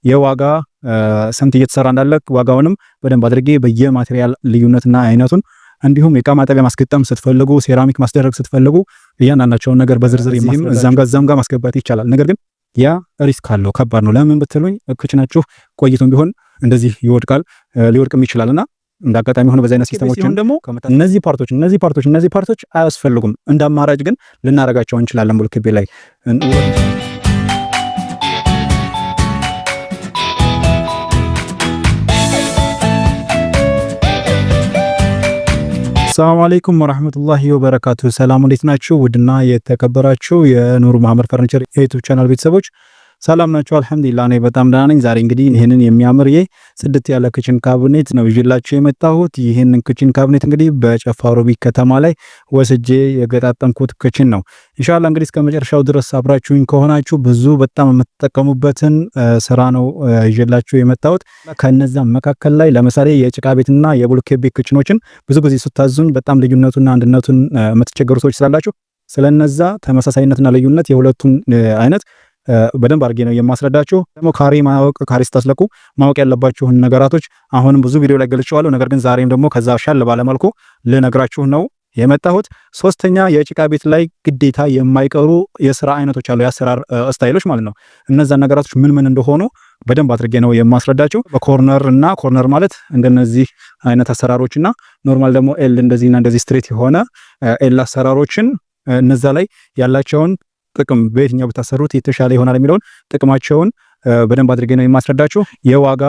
የዋጋ ስንት እየተሰራ እንዳለ ዋጋውንም በደንብ አድርጌ በየ material ልዩነትና አይነቱን፣ እንዲሁም የእቃ ማጠቢያ ማስገጠም ስትፈልጉ፣ ሴራሚክ ማስደረግ ስትፈልጉ እያንዳንዳቸውን ነገር በዝርዝር እዛም ጋር እዛም ጋር ማስገባት ይቻላል። ነገር ግን ያ risk አለው፣ ከባድ ነው። ለምን ብትሉኝ kitchen ኣችሁ ቆይቶም ቢሆን እንደዚህ ይወድቃል፣ ሊወድቅም ይችላል። እና እንደ አጋጣሚ ሆኖ በዚህ አይነት system ኦችን ደግሞ እነዚህ part ኦች እነዚህ part ኦች እነዚህ part ኦች አያስፈልጉም። እንደ አማራጭ ግን ልናረጋቸው እንችላለን ብሎኬት ቤት ላይ። ሰላም አለይኩም ወራህመቱላሂ ወበረካቱ። ሰላም፣ እንዴት ናችሁ? ውድና የተከበራችሁ የኑር መሐመድ ፈርኒቸር የ YouTube channel ቤተሰቦች ሰላም ናችሁ? አልሐምዱሊላህ፣ እኔ በጣም ደህና ነኝ። ዛሬ እንግዲህ ይህንን የሚያምር ጽድት ያለ kitchen cabinet ነው ይዤላችሁ የመጣሁት። ይህንን kitchen cabinet እንግዲህ በጨፋ ሮቢት ከተማ ላይ ወስጄ የገጣጠምኩት kitchen ነው። ኢንሻአላህ እንግዲህ እስከ መጨረሻው ድረስ አብራችሁኝ ከሆናችሁ ብዙ በጣም የምትጠቀሙበትን ስራ ነው ይዤላችሁ የመጣሁት። ከነዛ መካከል ላይ ለምሳሌ የጭቃ ቤትና የብሎኬት ቤት kitchen ኦችን ብዙ ጊዜ ስታዙኝ በጣም ልዩነቱና አንድነቱን የምትቸገሩ ሰዎች ስላላችሁ ስለነዛ ተመሳሳይነትና ልዩነት የሁለቱን አይነት በደንብ አድርጌ ነው የማስረዳችሁ። ደግሞ ካሬ ማወቅ፣ ካሬ ስታስለኩ ማወቅ ያለባችሁን ነገራቶች አሁንም ብዙ ቪዲዮ ላይ ገልጬዋለሁ። ነገር ግን ዛሬም ደግሞ ከዛ ሻል ባለ መልኩ ልነግራችሁ ነው የመጣሁት። ሶስተኛ፣ የጭቃ ቤት ላይ ግዴታ የማይቀሩ የስራ አይነቶች አሉ፣ የአሰራር style ኦች ማለት ነው። እነዛን ነገራቶች ምን ምን እንደሆኑ በደንብ አድርጌ ነው የማስረዳችሁ። በ corner እና corner ማለት እንደነዚህ አይነት አሰራሮች እና normal ደግሞ L እንደዚህና እንደዚህ straight የሆነ L አሰራሮችን፣ እነዛ ላይ ያላቸውን ጥቅም፣ በየትኛው ብታሰሩት የተሻለ ይሆናል የሚለውን ጥቅማቸውን በደንብ አድርጌ ነው የማስረዳችሁ። የዋጋ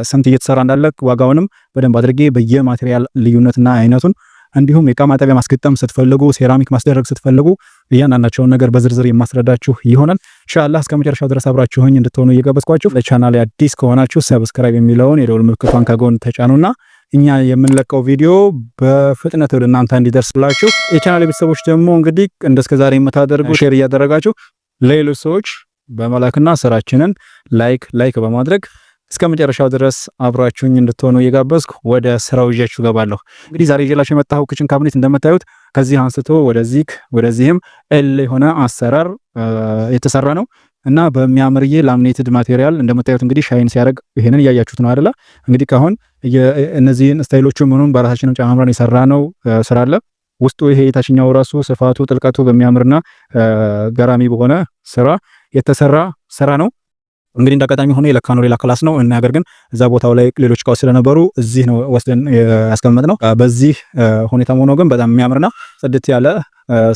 ስንት እየተሰራ እንዳለ ዋጋውንም በደንብ አድርጌ በየ material ልዩነትና አይነቱን፣ እንዲሁም የእቃ ማጠቢያ ማስገጠም ስትፈልጉ፣ ሴራሚክ ማስደረግ ስትፈልጉ እያንዳንዳቸውን ነገር በዝርዝር የማስረዳችሁ ይሆናል። ኢንሻአላህ እስከ መጨረሻው ድረስ አብራችሁኝ እንድትሆኑ እየጋበዝኳችሁ፣ ለቻናል አዲስ ከሆናችሁ subscribe የሚለውን የደወል ምልክቷን ከጎን ተጫኑና እኛ የምንለቀው ቪዲዮ በፍጥነት ወደ እናንተ እንዲደርስላችሁ፣ የቻናል ቤተሰቦች ደግሞ እንግዲህ እንደስከ ዛሬ የምታደርጉ share እያደረጋችሁ ለሌሎች ሰዎች በመላክና ስራችንን like like በማድረግ እስከ መጨረሻው ድረስ አብራችሁኝ እንድትሆኑ እየጋበዝኩ ወደ ስራው ይዣችሁ ገባለሁ። እንግዲህ ዛሬ ይዤላችሁ የመጣሁ kitchen cabinet እንደምታዩት ከዚህ አንስቶ ወደዚህ ወደዚህም L የሆነ አሰራር የተሰራ ነው እና በሚያምርዬ laminated material እንደምታዩት እንግዲህ shine ሲያደርግ ይሄንን እያያችሁት ነው አይደለ? እንግዲህ ካሁን እነዚህን style ኦቹ ምኑን በራሳችንም ጨማምረን የሰራ ነው ስራ አለ። ውስጡ ይሄ የታችኛው ራሱ ስፋቱ ጥልቀቱ በሚያምርና ገራሚ በሆነ ስራ የተሰራ ስራ ነው። እንግዲህ እንዳጋጣሚ ሆኖ የለካነው ሌላ class ነው እና ነገር ግን እዛ ቦታው ላይ ሌሎች እቃዎች ስለነበሩ እዚህ ነው ወስደን ያስቀመጥነው። በዚህ ሁኔታ ሆኖ ግን በጣም የሚያምርና ጽድት ያለ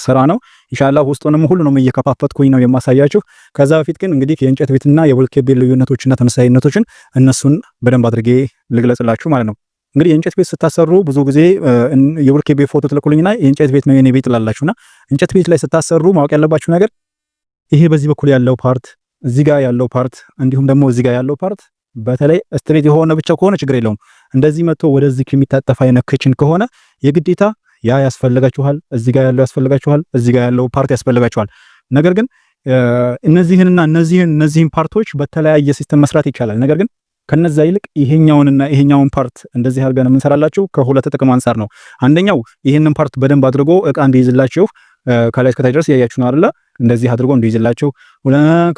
ስራ ነው። ኢንሻአላህ ውስጡንም ሁሉንም እየከፋፈትኩኝ ነው የማሳያችሁ። ከዛ በፊት ግን እንግዲህ የእንጨት ቤትና የብሎኬት ቤት ልዩነቶችና ተመሳሳይነቶችን እነሱን በደንብ አድርጌ ልግለጽላችሁ ማለት ነው። እንግዲህ የእንጨት ቤት ስታሰሩ ብዙ ጊዜ የብሎኬት ቤት ፎቶ ትልኩልኝና የእንጨት ቤት ነው የኔ ቤት ትላላችሁና እንጨት ቤት ላይ ስታሰሩ ማወቅ ያለባችሁ ነገር ይሄ በዚህ በኩል ያለው part፣ እዚህ ጋር ያለው part፣ እንዲሁም ደግሞ እዚህ ጋር ያለው part በተለይ straight የሆነ ብቻ ከሆነ ችግር የለውም። እንደዚህ መጥቶ ወደዚህ የሚታጠፍ አይነት kitchen ከሆነ የግዴታ ያ ያስፈልጋችኋል፣ እዚህ ጋር ያለው ያስፈልጋችኋል፣ እዚህ ጋር ያለው part ያስፈልጋችኋል። ነገር ግን እነዚህንና እነዚህን part ኦች በተለያየ system መስራት ይቻላል። ነገር ግን ከነዛ ይልቅ ይሄኛውንና ይሄኛውን part እንደዚህ አድርገን የምንሰራላችሁ ከሁለት ጥቅም አንጻር ነው። አንደኛው ይሄንን part በደንብ አድርጎ እቃ እንዲይዝላችሁ፣ ከላይ እስከታች ድረስ እያያችሁ ነው አይደለ? እንደዚህ አድርጎ እንዲይዝላችሁ፣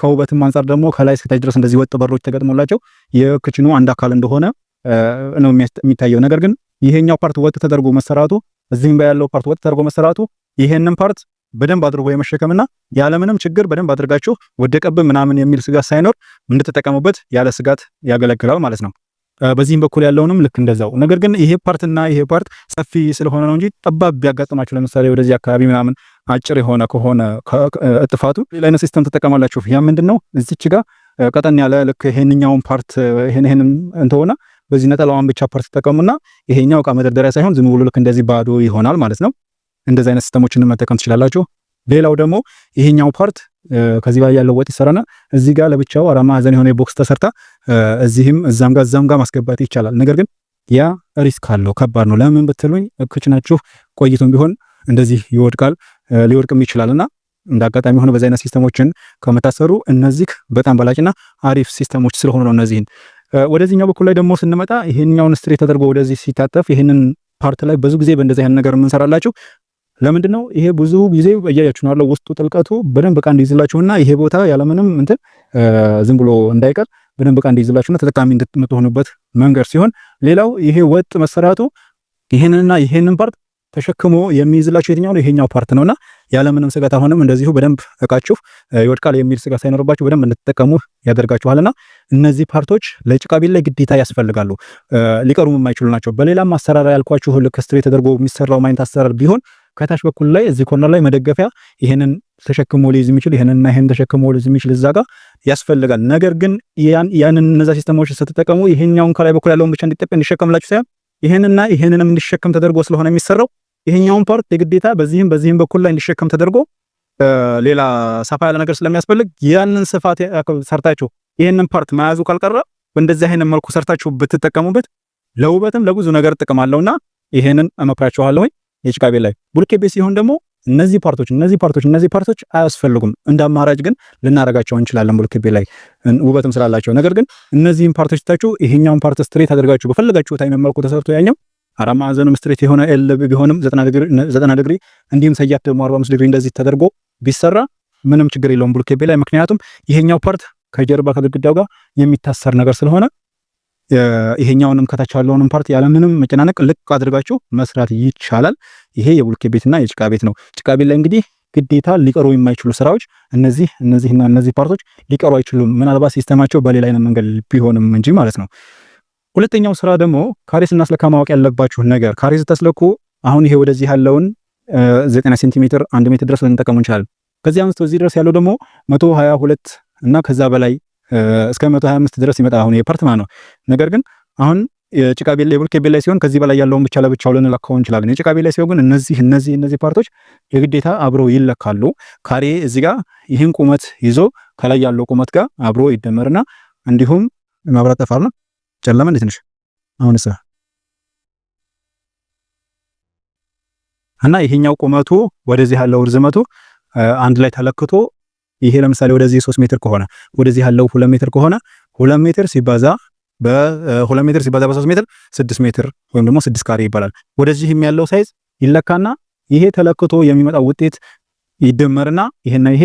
ከውበትም አንጻር ደግሞ ከላይ እስከታች ድረስ እንደዚህ ወጥ በሮች ተገጥሞላቸው የ kitchen ኡ አንድ አካል እንደሆነ ነው የሚታየው። ነገር ግን ይሄኛው part ወጥ ተደርጎ መሰራቱ፣ እዚህም ያለው part ወጥ ተደርጎ መሰራቱ ይሄንን part በደንብ አድርጎ የመሸከምና ያለምንም ችግር በደንብ አድርጋችሁ ወደቀብን ምናምን የሚል ስጋት ሳይኖር እንድትጠቀሙበት ያለ ስጋት ያገለግላል ማለት ነው። በዚህም በኩል ያለውንም ልክ እንደዛው። ነገር ግን ይሄ part እና ይሄ part ሰፊ ስለሆነ ነው እንጂ ጠባብ ቢያጋጥማችሁ፣ ለምሳሌ ወደዚህ አካባቢ ምናምን አጭር የሆነ ከሆነ እጥፋቱ፣ ሌላ አይነት system ትጠቀማላችሁ። ያ ምንድነው? እዚች ጋር ቀጠን ያለ ልክ ይሄንኛውን part ይሄን ይሄንን እንተውና በዚህ ነጠላዋን ብቻ part ተጠቀሙና ይሄኛው እቃ መደርደሪያ ሳይሆን ዝም ብሎ ልክ እንደዚህ ባዶ ይሆናል ማለት ነው። እንደዚህ አይነት system ኦችን መጠቀም ትችላላችሁ። ሌላው ደግሞ ይሄኛው part ከዚህ ላይ ያለው ወጥ ይሰራና እዚህ ጋር ለብቻው አራት ማዕዘን የሆነ box ተሰርታ እዚህም እዛም ጋር እዛም ጋር ማስገባት ይቻላል። ነገር ግን ያ risk አለው፣ ከባድ ነው። ለምን ብትሉኝ kitchen ኣችሁ ቆይቶም ቢሆን እንደዚህ ይወድቃል፣ ሊወድቅም ይችላል። እና እንደ አጋጣሚ ሆነ በዚህ አይነት system ኦችን ከምታሰሩ እነዚህ በጣም በላጭና አሪፍ system ኦች ስለሆኑ ነው። እነዚህን ወደዚህኛው በኩል ላይ ደግሞ ስንመጣ ይሄኛውን straight ተደርጎ ወደዚህ ሲታጠፍ ይሄንን part ላይ ብዙ ጊዜ በእንደዚህ አይነት ነገር የምንሰራላችሁ ለምንድን ነው? ይሄ ብዙ ጊዜ እያያችሁ ነው ያለው ውስጡ ጥልቀቱ በደንብ ዕቃ እንዲይዝላችሁና ይሄ ቦታ ያለምንም እንትን ዝም ብሎ እንዳይቀር በደንብ እቃ እንዲይዝላችሁና ተጠቃሚ እንድትሆኑበት መንገድ ሲሆን፣ ሌላው ይሄ ወጥ መሰራቱ ይሄንንና ይሄንን part ተሸክሞ የሚይዝላችሁ የትኛው ነው? ይሄኛው part ነውና ያለምንም ስጋት አሁንም እንደዚሁ በደንብ እቃችሁ ይወድቃል የሚል ስጋት ሳይኖርባችሁ በደንብ እንድትጠቀሙ ያደርጋችኋልና እነዚህ part ኦች ለጭቃ ቤት ላይ ግዴታ ያስፈልጋሉ፣ ሊቀሩም የማይችሉ ናቸው። በሌላም አሰራር ያልኳችሁ ልክ straight ተደርጎ የሚሰራው አይነት አሰራር ቢሆን ከታች በኩል ላይ እዚህ corner ላይ መደገፊያ ይሄንን ተሸክሞ ሊይዝ የሚችል፣ ይሄንንና ይሄንን ተሸክሞ ሊይዝ የሚችል እዛ ጋር ያስፈልጋል። ነገር ግን ያንን እነዛ system ኦች ስትጠቀሙ ይሄኛውን ከላይ በኩል ያለውን ብቻ እንዲሸከምላችሁ ሳይሆን ይሄንና ይሄንንም እንዲሸከም ተደርጎ ስለሆነ የሚሰራው ይሄኛውን part የግዴታ በዚህም በዚህም በኩል ላይ እንዲሸከም ተደርጎ ሌላ ሰፋ ያለ ነገር ስለሚያስፈልግ ያንን ስፋት ሰርታችሁ ይሄንን part መያዙ ካልቀረ በእንደዚህ አይነት መልኩ ሰርታችሁ ብትጠቀሙበት ለውበትም ለብዙ ነገር ጥቅም አለውና ይሄንን እመክራችኋለሁ። የጭቃ ቤት ላይ ብሎኬት ቤት ሲሆን ደግሞ እነዚህ part ኦች እነዚህ part ኦች እነዚህ part ኦች አያስፈልጉም። እንደ አማራጭ ግን ልናረጋቸው እንችላለን ብሎኬት ቤት ላይ ውበትም ስላላቸው። ነገር ግን እነዚህን part ኦች ትታችሁ ይሄኛውን part straight አድርጋችሁ በፈለጋችሁት አይነት መልኩ ተሰርቶ ያኛው አራት ማዕዘኑም straight የሆነ L ቢሆንም 90 ዲግሪ እንዲሁም ሰያፍ ደግሞ 45 ዲግሪ እንደዚህ ተደርጎ ቢሰራ ምንም ችግር የለውም ብሎኬት ቤት ላይ። ምክንያቱም ይሄኛው part ከጀርባ ከግድግዳው ጋር የሚታሰር ነገር ስለሆነ ይሄኛውንም ከታች ያለውንም part ያለምንም መጨናነቅ ልቅ አድርጋችሁ መስራት ይቻላል። ይሄ የብሎኬት ቤትና የጭቃ ቤት ነው። ጭቃ ቤት ላይ እንግዲህ ግዴታ ሊቀሩ የማይችሉ ስራዎች እነዚህ እነዚህና እነዚህ part ኦች ሊቀሩ አይችሉም። ምናልባት system ኣቸው በሌላ አይነት መንገድ ቢሆንም እንጂ ማለት ነው። ሁለተኛው ስራ ደግሞ ካሬ ስናስለካ ማወቅ ያለባችሁ ነገር፣ ካሬ ስታስለኩ አሁን ይሄ ወደዚህ ያለውን 90 ሴንቲሜትር 1 ሜትር ድረስ ልንጠቀሙ እንችላለን። ከዚህ አንስቶ እዚህ ድረስ ያለው ደግሞ 122 እና ከዛ በላይ እስከ 125 ድረስ ይመጣል። አሁን ይሄ part ማለት ነው። ነገር ግን አሁን የጭቃ ቤት ላይ፣ የብሎኬት ቤት ላይ ሲሆን ከዚህ በላይ ያለውን ብቻ ለብቻው ልንለካው እንችላለን። የጭቃ ቤት ላይ ሲሆን ግን እነዚህ እነዚህ እነዚህ part ኦች የግዴታ አብረው ይለካሉ። ካሬ እዚህ ጋር ይህን ቁመት ይዞ ከላይ ያለው ቁመት ጋር አብሮ ይደመርና እንዲሁም መብራት ጠፋ ነው፣ ጨለመ እንዴ ትንሽ አሁንስ? እና ይሄኛው ቁመቱ ወደዚህ ያለው ርዝመቱ አንድ ላይ ተለክቶ ይሄ ለምሳሌ ወደዚህ 3 ሜትር ከሆነ ወደዚህ ያለው 2 ሜትር ከሆነ 2 ሜትር ሲባዛ በ2 ሜትር ሲባዛ በ3 ሜትር 6 ሜትር ወይም ደግሞ 6 ካሬ ይባላል። ወደዚህም ያለው size ይለካና ይሄ ተለክቶ የሚመጣው ውጤት ይደመርና ይሄና ይሄ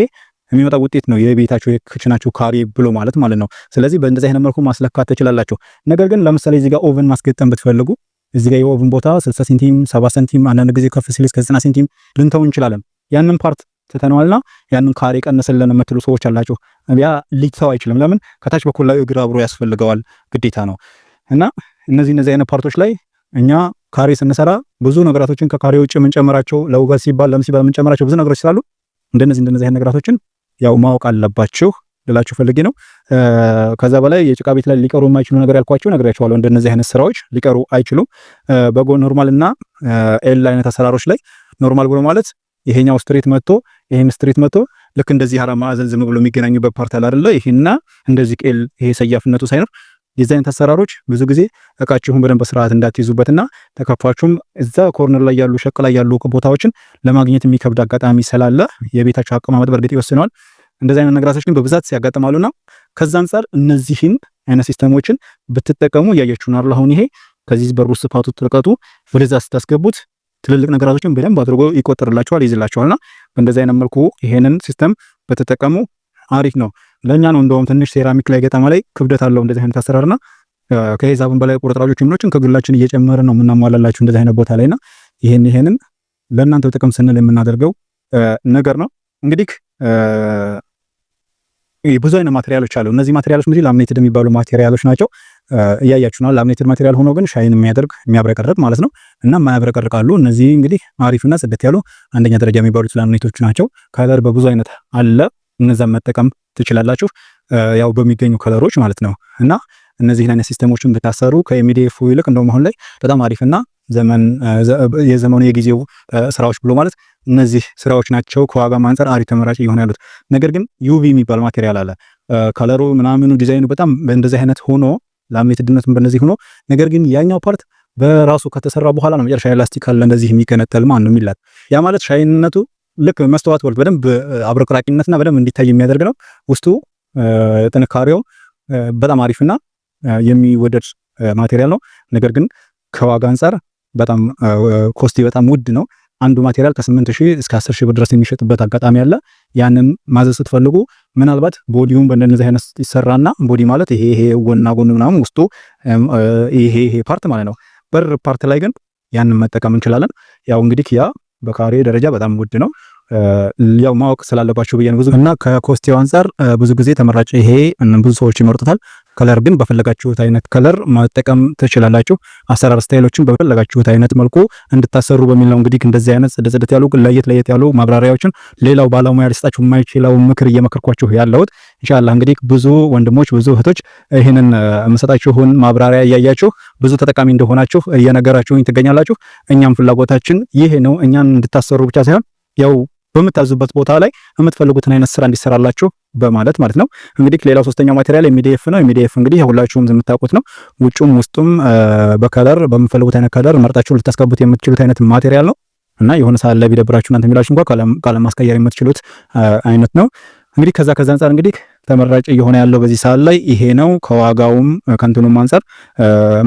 የሚመጣው ውጤት ነው የቤታችሁ የ kitchen ኣችሁ ካሬ ብሎ ማለት ማለት ነው። ስለዚህ በእንደዚህ አይነት መልኩ ማስለካት ትችላላችሁ። ነገር ግን ለምሳሌ እዚህ ጋር oven ማስገጠም ብትፈልጉ እዚህ ጋር የ oven ቦታ 60 ሴንቲም፣ 70 ሴንቲም፣ አንዳንድ ጊዜ ከፍ ሲል እስከ 90 ሴንቲም ልንተው እንችላለን። ያንን part ትተነዋልና ያንን ካሬ ቀነሰልን የምትሉ ሰዎች አላችሁ። ያ ሊተው አይችልም። ለምን? ከታች በኩል ላይ እግር አብሮ ያስፈልገዋል፣ ግዴታ ነው። እና እነዚህ አይነት part ኦች ላይ እኛ ካሬ ስንሰራ ብዙ ነገራቶችን ከካሬ ውጭ የምንጨምራቸው ለውበት ሲባል ለምን ሲባል የምንጨምራቸው ብዙ ነገሮች ስላሉ እንደነዚህ አይነት ነገራቶችን ያው ማወቅ አለባችሁ ልላችሁ ፈልጌ ነው። ከዛ በላይ የጭቃ ቤት ላይ ሊቀሩ የማይችሉ ነገር ያልኳችሁ ነግሬያችኋለሁ። እንደነዚህ አይነት ስራዎች ሊቀሩ አይችሉም። በጎን normal እና L አይነት አሰራሮች ላይ normal ብሎ ማለት ይሄኛው straight መጥቶ ይሄን straight መጥቶ ልክ እንደዚህ አራት ማዕዘን ዝም ብሎ የሚገናኙበት part አለ አይደለ? ይሄና እንደዚህ L ይሄ ሰያፍነቱ ሳይኖር የዚህ አይነት አሰራሮች ብዙ ጊዜ እቃችሁን በደንብ በስርዓት እንዳትይዙበትና ተከፋችሁም እዛ corner ላይ ያሉ ሸቅ ላይ ያሉ ቦታዎችን ለማግኘት የሚከብድ አጋጣሚ ስላለ የቤታችሁ አቀማመጥ በእርግጥ ይወስነዋል። እንደዚህ አይነት ነገራቶች ግን በብዛት ሲያጋጥማሉና ከዛ አንጻር እነዚህን አይነት system ኦችን ብትጠቀሙ እያያችሁ ነው አይደል? አሁን ይሄ ከዚህ በሩ ስፋቱ ጥልቀቱ ወደዛ ስታስገቡት ትልልቅ ነገራቶችን በደንብ አድርጎ ይቆጥርላችኋል፣ ይይዝላችኋልና በእንደዚህ አይነት መልኩ ይሄንን system ብትጠቀሙ አሪፍ ነው። ለኛ ነው እንደውም ትንሽ ሴራሚክ ላይ ገጠማ ላይ ክብደት አለው እንደዚህ አይነት አሰራርና ከሂሳብም በላይ ቁርጥራጮች ምኖችን ከግላችን እየጨመርን ነው የምናሟላላችሁ እንደዚህ አይነት ቦታ ላይና ይሄንን ለእናንተ ጥቅም ስንል የምናደርገው ነገር ነው። እንግዲህ ብዙ አይነት material ኦች አሉ። እነዚህ material ኦች እንግዲህ laminated የሚባሉ material ኦች ናቸው። እያያችሁ ነው። Laminated material ሆኖ ግን shine የሚያደርግ የሚያብረቀርቅ ማለት ነው እና የማያብረቀርቅ አሉ። እነዚህ እንግዲህ አሪፍና ጽድት ያሉ አንደኛ ደረጃ የሚባሉት laminate ኦች ናቸው። Color በብዙ አይነት አለ። እነዛን መጠቀም ትችላላችሁ፣ ያው በሚገኙ color ኦች ማለት ነው። እና እነዚህን አይነት system ኦችን ብታሰሩ ከ MDF ይልቅ እንደውም አሁን ላይ በጣም አሪፍና የዘመኑ የጊዜው ስራዎች ብሎ ማለት እነዚህ ስራዎች ናቸው። ከዋጋም አንጻር አሪፍ ተመራጭ እየሆኑ ያሉት። ነገር ግን UV የሚባል material አለ። Color ኡ ምናምኑ ዲዛይኑ በጣም በእንደዚህ አይነት ሆኖ laminated ነቱን በእነዚህ ሆኖ ነገር ግን ያኛው part በራሱ ከተሰራ በኋላ ነው መጨረሻ ላስቲክ አለ እንደዚህ የሚገነጠል ማለት ነው የሚላት። ያ ማለት shine ነቱ ልክ መስተዋት ወልት በደንብ አብረቅራቂነትና በደንብ እንዲታይ የሚያደርግ ነው። ውስጡ ጥንካሬው በጣም አሪፍና የሚወደድ material ነው። ነገር ግን ከዋጋ አንጻር በጣም costly፣ በጣም ውድ ነው። አንዱ material ከ8,000 እስከ 10,000 ብር ድረስ የሚሸጥበት አጋጣሚ አለ። ያንን ማዘዝ ስትፈልጉ ምናልባት body ውን በእንደነዚህ አይነት ይሰራና body ማለት ይሄ ይሄ ጎና ጎን ምናምን ውስጡ ይሄ ይሄ part ማለት ነው። በር part ላይ ግን ያንን መጠቀም እንችላለን። ያው እንግዲህ ያ በካሬ ደረጃ በጣም ውድ ነው። ያው ማወቅ ስላለባቸው ብዬ ነው። ብዙ እና ከ cost ው አንጻር ብዙ ጊዜ ተመራጭ ይሄ ብዙ ሰዎች ይመርጡታል። Color ግን በፈለጋችሁት አይነት color መጠቀም ትችላላችሁ። አሰራር style ኦችን በፈለጋችሁት አይነት መልኩ እንድታሰሩ በሚል ነው እንግዲህ እንደዚህ አይነት ጽድት ጽድት ያሉ ለየት ለየት ያሉ ማብራሪያዎችን ሌላው ባለሙያ ሊሰጣችሁ የማይችለው ምክር እየመከርኳችሁ ያለሁት። ኢንሻአላህ እንግዲህ ብዙ ወንድሞች ብዙ እህቶች ይህንን የምሰጣችሁን ማብራሪያ እያያችሁ ብዙ ተጠቃሚ እንደሆናችሁ እየነገራችሁኝ ትገኛላችሁ። እኛም ፍላጎታችን ይሄ ነው። እኛን እንድታሰሩ ብቻ ሳይሆን ያው በምታዙበት ቦታ ላይ የምትፈልጉትን አይነት ስራ እንዲሰራላችሁ በማለት ማለት ነው። እንግዲህ ሌላው ሶስተኛው material MDF ነው። MDF እንግዲህ ሁላችሁም የምታውቁት ነው። ውጩም ውስጡም በ color በምትፈልጉት አይነት color መርጣችሁ ልታስገቡት የምትችሉት አይነት material ነው እና የሆነ ሰዓት ላይ ቢደብራችሁ እናንተ የሚላችሁ እንኳን ቀለም ማስቀየር የምትችሉት አይነት ነው። እንግዲህ ከዛ አንጻር እንግዲህ ተመራጭ እየሆነ ያለው በዚህ ሰዓት ላይ ይሄ ነው። ከዋጋውም ከእንትኑም አንጻር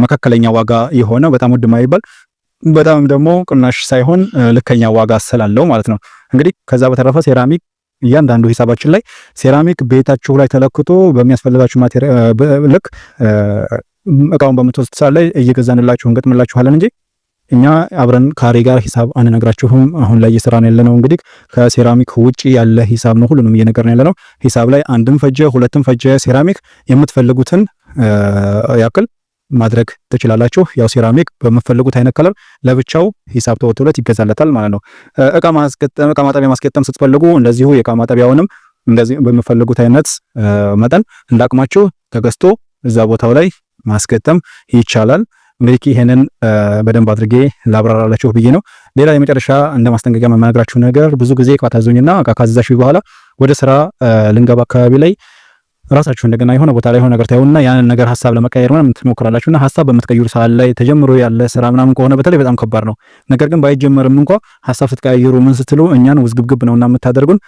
መካከለኛ ዋጋ የሆነ በጣም ውድ ማይባል በጣም ደግሞ ቅናሽ ሳይሆን ልከኛ ዋጋ ስላለው ማለት ነው። እንግዲህ ከዛ በተረፈ ሴራሚክ እያንዳንዱ ሂሳባችን ላይ ሴራሚክ ቤታችሁ ላይ ተለክቶ በሚያስፈልጋችሁ material ልክ እቃውን በምትወስዱ ሰዓት ላይ እየገዛንላችሁ እንገጥምላችኋለን እንጂ እኛ አብረን ካሬ ጋር ሂሳብ አንነግራችሁም። አሁን ላይ እየሰራን ያለነው እንግዲህ ከሴራሚክ ውጪ ያለ ሂሳብ ነው። ሁሉንም እየነገርን ያለነው ሂሳብ ላይ አንድም ፈጀ ሁለትም ፈጀ ሴራሚክ የምትፈልጉትን ያክል ማድረግ ትችላላችሁ። ያው ሴራሚክ በምትፈልጉት አይነት color ለብቻው ሂሳብ ተወጥቶለት ይገዛለታል ማለት ነው። እቃ ማስገጠም እቃ ማጠቢያ ማስገጠም ስትፈልጉ እንደዚሁ የእቃ ማጠቢያውንም እንደዚህ በምትፈልጉት አይነት መጠን እንዳቅማችሁ ተገዝቶ እዛ ቦታው ላይ ማስገጠም ይቻላል። እንግዲህ ይሄንን በደንብ አድርጌ ላብራራላችሁ ብዬ ነው። ሌላ የመጨረሻ እንደ ማስጠንቀቂያ የምነግራችሁ ነገር ብዙ ጊዜ እቃ ታዙኝና እቃ ካዘዛችሁ በኋላ ወደ ስራ ልንገባ አካባቢ ላይ ራሳችሁ እንደገና የሆነ ቦታ ላይ የሆነ ነገር ታዩና ያንን ነገር ሀሳብ ለመቀየር ምናምን ትሞክራላችሁና ሀሳብ በምትቀይሩ ሰዓት ላይ ተጀምሮ ያለ ስራ ምናምን ከሆነ በተለይ በጣም ከባድ ነው። ነገር ግን ባይጀመርም እንኳ ሀሳብ ስትቀያይሩ ምን ስትሉ እኛን ውዝግብግብ ነውና የምታደርጉን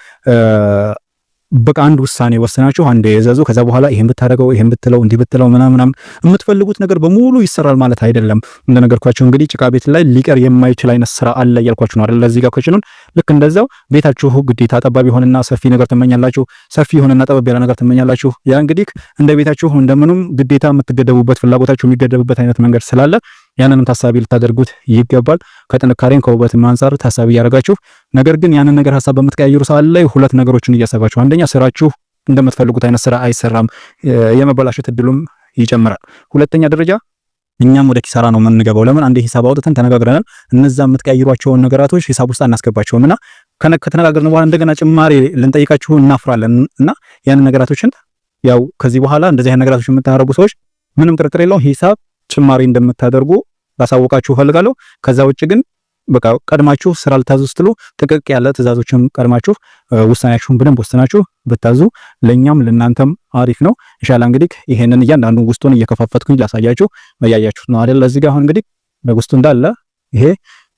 በቃ አንድ ውሳኔ ወሰናችሁ አንድ የዘዙ ከዛ በኋላ ይሄን ብታደርገው ይሄን ብትለው እንዲህ ብትለው ምናምን ምናምን የምትፈልጉት ነገር በሙሉ ይሰራል ማለት አይደለም። እንደነገርኳችሁ እንግዲህ ጭቃ ቤት ላይ ሊቀር የማይችል አይነት ስራ አለ እያልኳችሁ ነው አይደል? ለዚህ ጋር kitchen ኡን ልክ እንደዛው ቤታችሁ ግዴታ ጠባብ የሆነና ሰፊ ነገር ትመኛላችሁ፣ ሰፊ የሆነና ጠበብ ያለ ነገር ትመኛላችሁ። ያ እንግዲህ እንደ ቤታችሁ እንደምኑም ግዴታ የምትገደቡበት ፍላጎታችሁ የሚገደቡበት አይነት መንገድ ስላለ ያንንም ታሳቢ ልታደርጉት ይገባል። ከጥንካሬም ከውበትም አንጻር ታሳቢ እያደረጋችሁ ነገር ግን ያንን ነገር ሀሳብ በምትቀያየሩ ሰዓት ላይ ሁለት ነገሮችን እያሰባችሁ፣ አንደኛ ስራችሁ እንደምትፈልጉት አይነት ስራ አይሰራም፣ የመበላሸት እድሉም ይጨምራል። ሁለተኛ ደረጃ እኛም ወደ ኪሳራ ነው የምንገባው። ለምን አንዴ ሂሳብ አውጥተን ተነጋግረናል። እነዛ የምትቀያይሯቸውን ነገራቶች ሂሳብ ውስጥ አናስገባቸውም እና ከተነጋገርን በኋላ እንደገና ጭማሪ ልንጠይቃችሁ እናፍራለን እና ያንን ነገራቶችን ያው ከዚህ በኋላ እንደዚህ አይነት ነገራቶች የምታደርጉ ሰዎች ምንም ጥርጥር የለውም ሂሳብ ጭማሪ እንደምታደርጉ ላሳውቃችሁ እፈልጋለሁ። ከዛ ውጭ ግን በቃ ቀድማችሁ ስራ ልታዙ ስትሉ ጥቅቅ ያለ ትዕዛዞችን ቀድማችሁ ውሳኔያችሁን በደንብ ወስናችሁ ብታዙ ለኛም ለእናንተም አሪፍ ነው። ኢንሻአላህ እንግዲህ ይሄንን እያንዳንዱ ውስጡን እየከፋፈትኩኝ ላሳያችሁ መያያችሁ ነው አይደል? እዚህ ጋር አሁን እንግዲህ በውስጡ እንዳለ ይሄ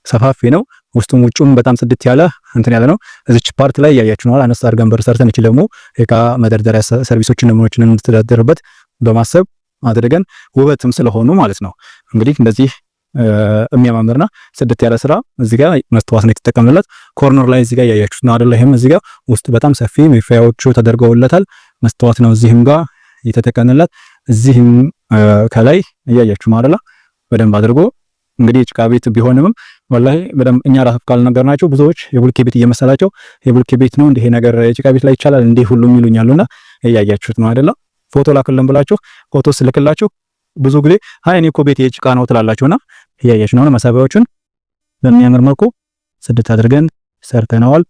ሰፋፊ ነው። ውስጡም ውጩም በጣም ጽድት ያለ እንትን ያለ ነው። እዚች part ላይ እያያችሁ ነው። አነስ አድርገን በር ሰርተን እቺ ደግሞ እቃ መደርደሪያ ሰርቪሶችን ምኖችን እንድትደረደርበት በማሰብ አድርገን ውበትም ስለሆኑ ማለት ነው እንግዲህ እንደዚህ የሚያማምርና ጽድት ያለ ስራ እዚህ ጋር መስተዋት ነው የተጠቀምንለት። Corner ላይ እዚህ ጋር እያያችሁት ነው አይደል? ይሄም እዚህ ጋር ውስጥ በጣም ሰፊ መክፈያዎቹ ተደርገውለታል። መስተዋት ነው እዚህም ጋር የተጠቀምንለት። እዚህም ከላይ እያያችሁ ነው አይደል? በደንብ አድርጎ እንግዲህ ጭቃ ቤት ቢሆንም ወላሂ በደንብ እኛ ራሱ ካልነገርናቸው ብዙዎች የቡልኬ ቤት እየመሰላቸው የቡልኬ ቤት ነው እንዲህ ነገር የጭቃ ቤት ላይ ይቻላል እንዲህ ሁሉም ይሉኛሉና እያያችሁት ነው አይደል? ፎቶ ላክልን ብላችሁ ፎቶ ስልክላችሁ ብዙ ጊዜ አይ እኔ እኮ ቤት የጭቃ ነው ትላላችሁና እያያችሁ ነው። መሳቢያዎቹን በሚያምር መልኩ ጽድት አድርገን ሰርተነዋል።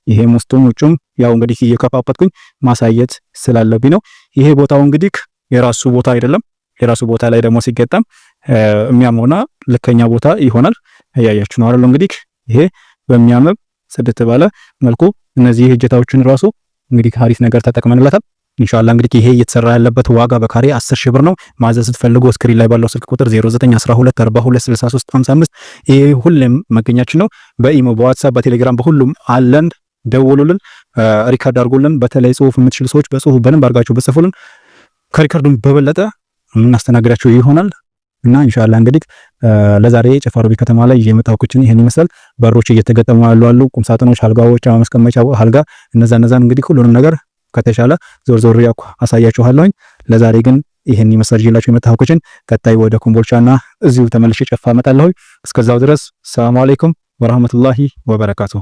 ይሄም ውስጡም ውጩም ያው እንግዲህ እየከፋፈትኩኝ ማሳየት ስላለብኝ ነው። ይሄ ቦታው እንግዲህ የራሱ ቦታ አይደለም። የራሱ ቦታ ላይ ደግሞ ሲገጠም የሚያምርና ልከኛ ቦታ ይሆናል። እያያችሁ ነው አይደል? እንግዲህ ይሄ በሚያምር ጽድት ባለ መልኩ እነዚህ እጀታዎችን ራሱ እንግዲህ አሪፍ ነገር ተጠቅመንለታል። ኢንሻአላህ እንግዲህ ይሄ እየተሰራ ያለበት ዋጋ በካሬ 10 ሺህ ብር ነው። ማዘዝ ስትፈልጉ screen ላይ ባለው ስልክ ቁጥር 0912426355 ይሄ ሁሌም መገኛችን ነው። በኢሞ፣ በዋትስአፕ፣ በቴሌግራም በሁሉም አለን። ደውሉልን፣ record አድርጉልን። በተለይ ጽሁፍ የምትችሉ ሰዎች በጽሁፍ በደንብ አድርጋችሁ ብጽፉልን ከ record ኡም በበለጠ የምናስተናግዳቸው ይሆናል። እና ኢንሻአላህ እንግዲህ ለዛሬ ጨፋ ሮቢ ከተማ ላይ የመጣው kitchen ይሄን ይመስላል። በሮች እየተገጠሙ ያሉ አሉ፣ ቁም ሳጥኖች፣ አልጋዎች፣ ማስቀመጫ አልጋ፣ እነዛን እንግዲህ ሁሉንም ነገር ከተሻለ ዞር ዞር ያኩ አሳያችኋለሁኝ። ለዛሬ ግን ይሄን ይመስላል ይዤላችሁ የመጣሁት kitchen። ቀጣይ ወደ ኮምቦልቻና እዚሁ ተመልሼ ጨፋ እመጣለሁ። እስከዛው ድረስ ሰላም አለይኩም ወራህመቱላሂ ወበረካቱ።